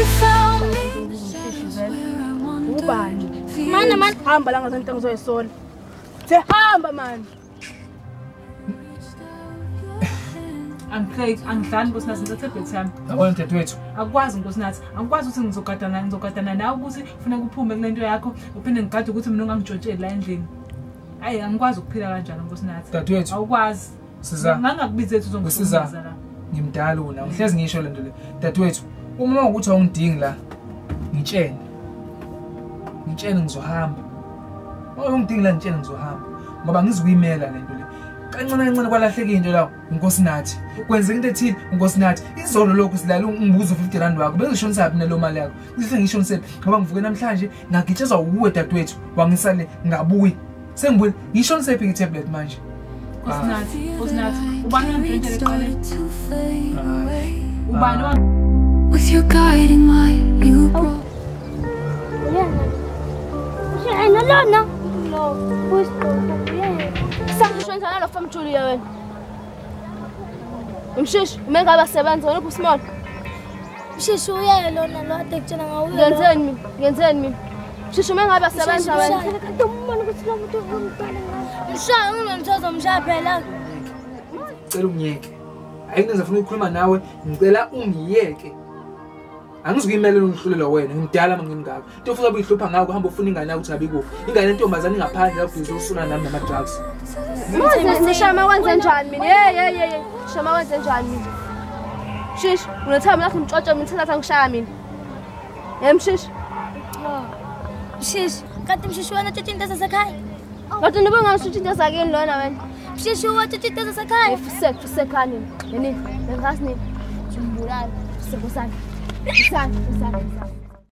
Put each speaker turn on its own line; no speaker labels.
you found me. Where I wandered.
Mane man, hamba la ngazo into engizoyisola. Uthe hamba man.
Angihleki, angidlali Nkosinathi, ngithathe tablet yami.
Yabona dadewethu.
Akukwazi Nkosinathi, angikwazi ukuthi ngizogadana nawe ukuthi kufuneka uphume kule nto yakho, uphinde ngigade ukuthi mina ungangijontsheli la endlini. Hayi, angikwazi ukuphila kanjalo Nkosinathi.
Dadewethu.
Awukwazi.
Siza.
Ngangakubiza ethi uzongisiza la.
Ngimdala una, ngihlezi ngisho le nto le. Dadewethu, uma ukuthi awungidingi la, ngitshene. Ngitshene ngizohamba. Uma ungidingi la ngitshene ngizohamba. Ngoba ngizukuyimela le nto le. Kancane kancane kwalahleka into la uNkosinathi. Kwenzeka into ethile uNkosinathi. Izolo lokhu silala ungibuza 50 rand wakho. Bengishonisa phi nalo mali yakho? Ngise ngishonise ngoba ngivuke namhlanje ngagitshezwa uwe dadewethu wangisale ngabuyi. Sengibuye ngishonise phi i-tablet manje?
Nkosinathi, Nkosinathi, ubani wangitshela eqaleni? Ubani wa
With your guiding light you brought.
Uyena lona. Lo, Sangishonisa nalo fam Julia wena. Mshishi, uma ngabe asebenza wena usimona.
Mshishi uye lona lo ade kutshela ngawe.
Ngenzeni mina? Ngenzeni mina? Mshishi uma ngabe asebenza wena.
Kanti umbona ukuthi lo muntu umntwana ngawe. Mshaya ungamthoza umshaya phela.
Ngicela ungiyeke. Ayike ngizofuna ukukhuluma nawe, ngicela ungiyeke. Angizukuyimela ungihlulelwa wena, ngimdala manje ngimngaka. Into ofuna ukuyihlupha ngakho uhamba ufuna ingane yakho ukuthi abikuphi. Ingane yentombazane ingaphandle la ubhizi usuna nami nama drugs.
Manje nishama wenze njani mina? Hey hey hey, shama wenze njani mina? Shish, unothama lakho ngitshotshe mina thatha ngishaya mina. Hey Mshishi.
Mshishi, kanti Mshishi wena utshitshi into zasekhaya?
Kanti nibe ngasho into zakini lona wena.
Mshishi watshitshi into zasekhaya?
Fusek, fusekani. Yini? Ngasi ni. Jumbulani, fusekosana. Sana, sana, sana.